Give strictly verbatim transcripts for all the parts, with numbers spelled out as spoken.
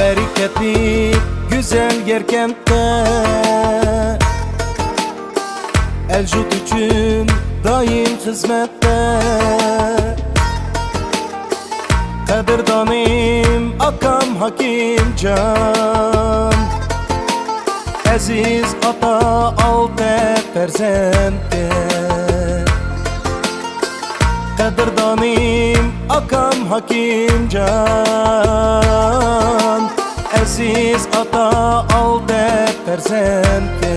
بەرىكەتلىك گۈزەل يەركەنتتە، ئەل-يۇرت ئۈچۈن دائىم خىزمەتتە. قەدىردانىم ئاكام ھاكىمجان، ئەزىز ئاتا ئالتە پەرزەنتكە. قەدىردانىم ئاكام ھاكىمجان، ئەزىز ئاتا ئالتە پەرزەنتكە.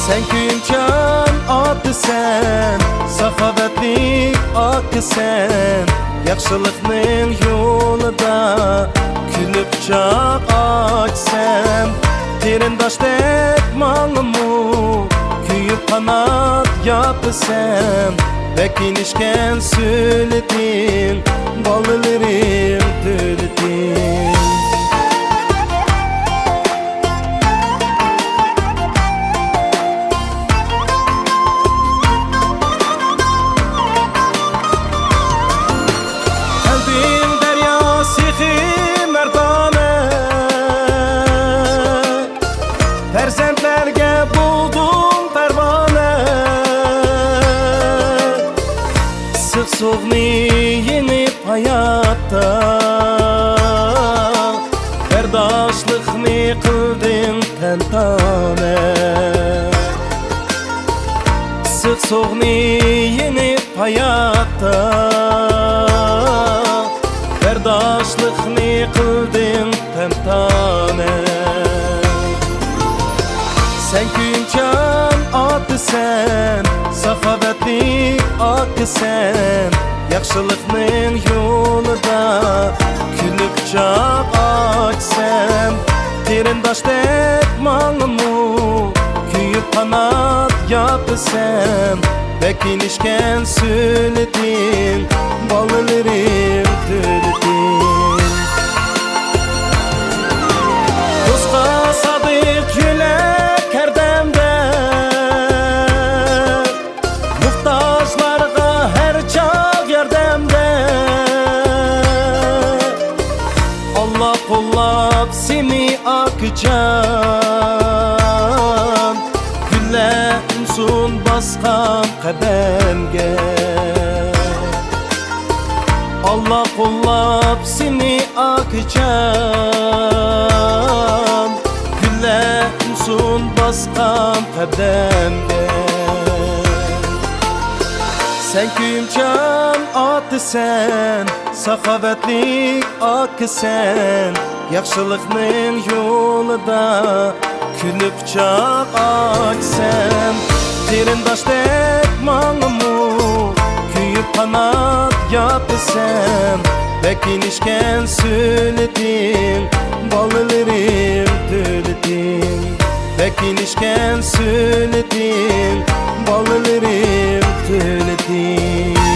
سەن كۆيۈمچان ئاتىسەن، ساخاۋەتلىك ئاكىسەن، ياخشىلىقنىڭ يولىدا كۈلۈپ قۇچاق ئاچىسەن، قېرىنداشتەك ماڭىمۇ كۆيۈپ قانات ياپىسەن. بەك ئىنىشكەن سۈنئىتىڭ، بالىلىرىم دۆلىتىڭ. قەلبىڭ دەريا سېخىي مەردانە، پەرزەنتلەرگە بولدۇڭ پەرۋانە. ئىسسىق سوغنى يېڭىپ ھاياتتا، بەرداشلىقنى قىلدىڭ تەنتانە. ئىسسىق سوغنى يېڭىپ ھاياتتا، بەرداشلىقنى قىلدىڭ تەنتانە. سەن كۆيۈمچان ئاتىسەن، ساخاۋەتلىك ئاكىسەن، ياخشىلىقنىڭ يولىدا كۈلۈپ قۇچاق ئاچىسەن. قېرىنداشتەك ماڭىمۇ كۆيۈپ قانات ياپىسەن. بەك ئىنىشكەن سۈنئىتىڭ، بالىلىرىم دۆلىتىڭ. دوستقا سادىق يۆلەك ھەردەمدە، موھتاجلارغا ھەر چاغ ياردەمدە. ئاللا قوللاپ سېنى ئاكىجان، گۈللەر ئۇنسۇن باسقان قەدەمگە. ئاللا قوللاپ سېنى ئاكىجان، گۈللەر ئۇنسۇن باسقان قەدەمگە. سەن كۆيۈمچان ئاتىسەن، ساخاۋەتلىك ئاكىسەن، ياخشىلىقنىڭ يولىدا كۈلۈپ قۇچاق ئاچىسەن. قېرىنداشتەك ماڭىمۇ كۆيۈپ قانات ياپىسەن. بەك ئىنىشكەن سۈنئىتىڭ، بالىلىرىم دۆلىتىڭ. بەك ئىنىشكەن سۈنئىتىڭ، بالىلىرىم دۆلىتىڭ.